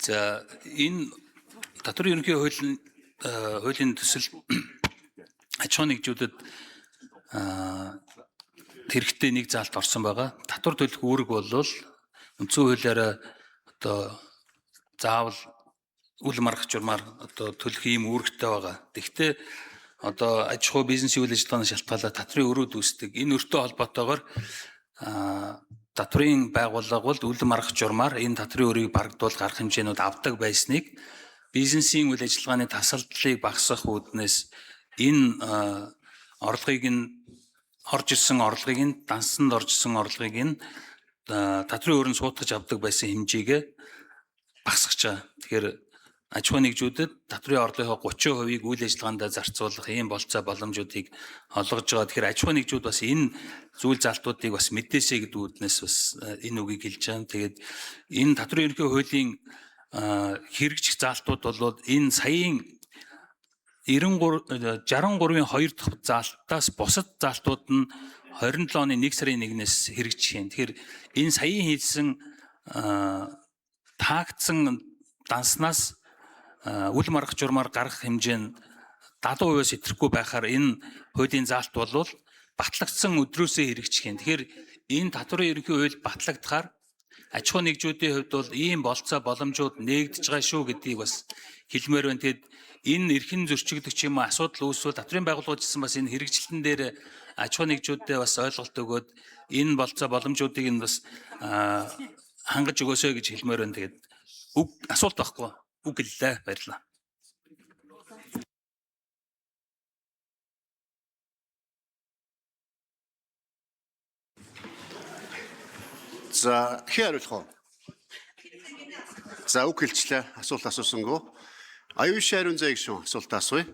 За, энэ татварын ерөнхий хуулийн хуулийн төсөл аж ахуйн нэгжүүдэд хэрэгтэй нэг заалт орсон байгаа. Татвар төлөх үүрэг бол үндсэн хуулиараа одоо заавал үл маргах журмаар одоо төлөх ийм үүрэгтэй байгаа. Тэгэхдээ одоо аж ахуй бизнесийн үйл ажиллагааны шалтгаалаад татврын өрөөд үүсдэг. Энэ өртөө холбоотойгоор татврын байгууллага бол үл маргах журмаар энэ татврын өрийг барагдуул гарах хэмжээнүүд авдаг байсныг бизнесийн үйл ажиллагааны тасалдлыг багасгах үүднээс энэ орлогыг нь орж ирсэн орлогыг нь дансанд орж ирсэн орлогыг нь татврын өрөнд суудгаж авдаг байсан хэмжээгээ багасгаж байгаа. Тэгэхээр аж ахуйн нэгжүүдэд татврын орлогын 30%-ийг үйл ажиллагаанд зарцуулах ийм болцоо боломжуудыг олгож байгаа. Тэгэхээр аж ахуйн нэгжүүд бас энэ зүйл залтуудыг бас мэдээсэй гэдэг үүднээс бас энэ үгийг хэлж байгаа. Тэгээд энэ татврын ерөнхий хуулийн хэрэгжих заалтууд бол энэ саяын 93 63-ын 2 дахь заалтаас бусад заалтууд нь 27 оны 1 сарын 1-ээс хэрэгжих юм. Тэгэхээр энэ саяын хийсэн таагдсан данснаас үл маргах журмаар гарах хэмжээ нь 70%-аас итэрэхгүй байхаар энэ хуулийн заалт бол батлагдсан өдрөөсөө хэрэгжих юм. Тэгэхээр энэ татварын ерөнхий хууль батлагдахаар аж ахуйн нэгжүүдийн хувьд бол ийм болцоо боломжууд нээгдэж байгаа шүү гэдгийг бас хэлмээр байна. Тэгэд энэ эрхэн зөрчигдөх ч юм уу асуудал үүсвэл татврын байгууллагууд гэсэн бас энэ хэрэгжилтэн дээр аж ахуйн нэгжүүдэд бас ойлголт өгөөд энэ болцоо боломжуудыг нь бас хангаж өгөөсэй гэж хэлмээр байна. Тэгээд үг асуулт байхгүй. Үг гэллээ. Баярлалаа. За, хэн хариулах вэ? За, үг хэлчлээ. Асуулт асуусангүй. Аюун Шарун зээг шүүн асуулт асууя.